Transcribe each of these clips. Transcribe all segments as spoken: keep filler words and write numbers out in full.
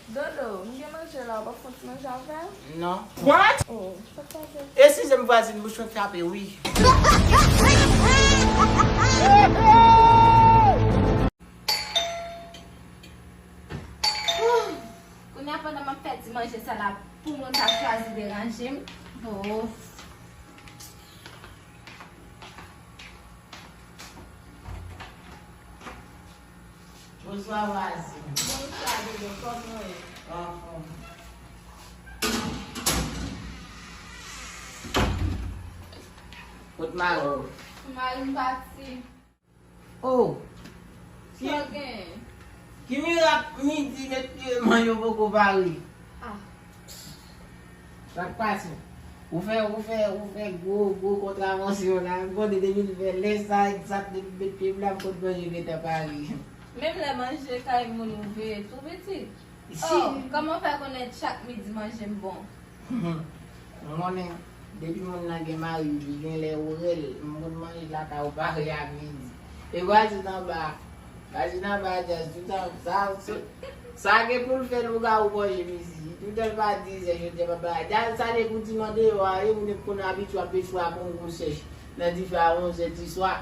Dodo, m gen manje la, w ap fè yon ti manje avè m? Non. What? Oh, sa k pase? Eskize m vwazin, bouch mwen frape, wi. Kounye a, pandan m ap fè ti manje sa la, pou moun pa chwazi deranje m. Oh. Bonswa, vwazin. Bonswa, Dodo. Kòman w ye? Anfòm. Kot mari w? Mari m pati. Oh! Ki, sa w gen? Ki mirak midi met pye manje w poko pare? Ah. Sa k pase? Ou fè, ou fè, ou fè gwo, gwo kontravansyon la. M konnen depi l fè lè sa egzat, depi l met pye m la, m konn manje gentan pare. Menm lè manje kay moun ou veye tou pitit. Oh, kòman w fè konnen chak midi manje m bon? M konnen, depi moun nan gen mari, li gen lè ou rele l, m konn manje lakay ou pare a midi. E vwazin anba, vwazin anba a djaz, toutan, sa, sa, sa gen pou l fè lougawou manje midi. Toutan l pa dizè, jodi a pa bagay. Djaz sa li pou ti mande yo a, e moun yo konn abitye ap echwe a bon gwo sèch. Nan dife a onzè di swa.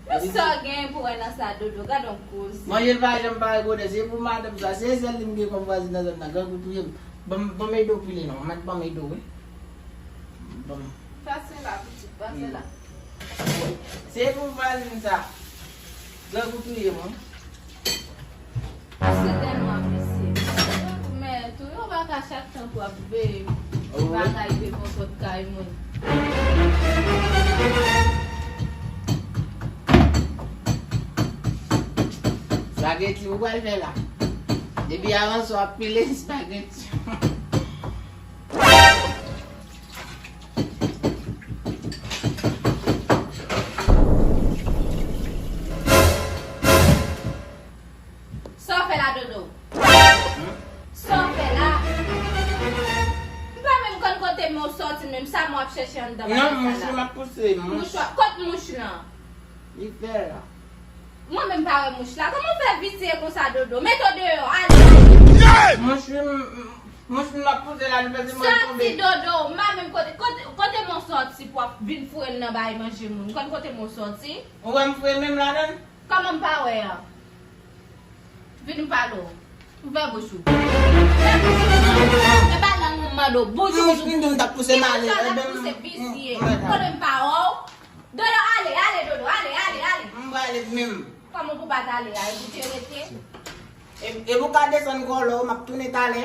Men sa w gen pou wè nan sa, Dodo? Gad on koze. Manje l pa janm pare bonè. Se pou madanm sa. Se sèl li m gen kòm vwazin nan zòn nan. Grangou touye m. Ban m, ban m ede w pile non. Mèt ban m ede w, wi. Ban m. Pase la, pitit, pase la. Se pou vwazin sa. Grangou touye m, wi. Se tèlman visye. Men tou, yo pa ka chak tan pou ap veye bagay devan pòt kay moun. Spaghetti ou pral fè la. Depi avan sa w ap pile spaghetti. Sa w fè la, Dodo? Sa w fè la? M pa menm konn kote men w sòti, menm sa men w ap chèche anndan bagay sa la. Non, mouch li m ap pouse, mouch. Mouch, kot mouch lan? Li fè la. Mwen menm pa wè mouch la. Kòman w fè visye konsa, Dodo? Mete w deyò, ale. Mouch li m, mouch li m ap pouse la, li fè se mwen tonbe. Sòti, Dodo, m pa menm kote, kote, kote men w sòti pou w ap vin foure l nan bay manje moun. Ou konn kote men w sòti? Ou wè m foure men m ladann? Kòman m pa wè a? Vin m pale w. Ouvè bouch ou. Ouvè bouch ou. E pa lang mwen mande w. Bouch ou. Mouch li m di m t ap pouse m ale. Ki bouch sa t ap pouse, visye? Kote m pa wè w? Dodo, ale, ale, Dodo, ale, ale, ale. M prale menm. Kòman pou pa t ale a? E pou te rete? E, e pou ka desann kòlò, m ap tounen talè.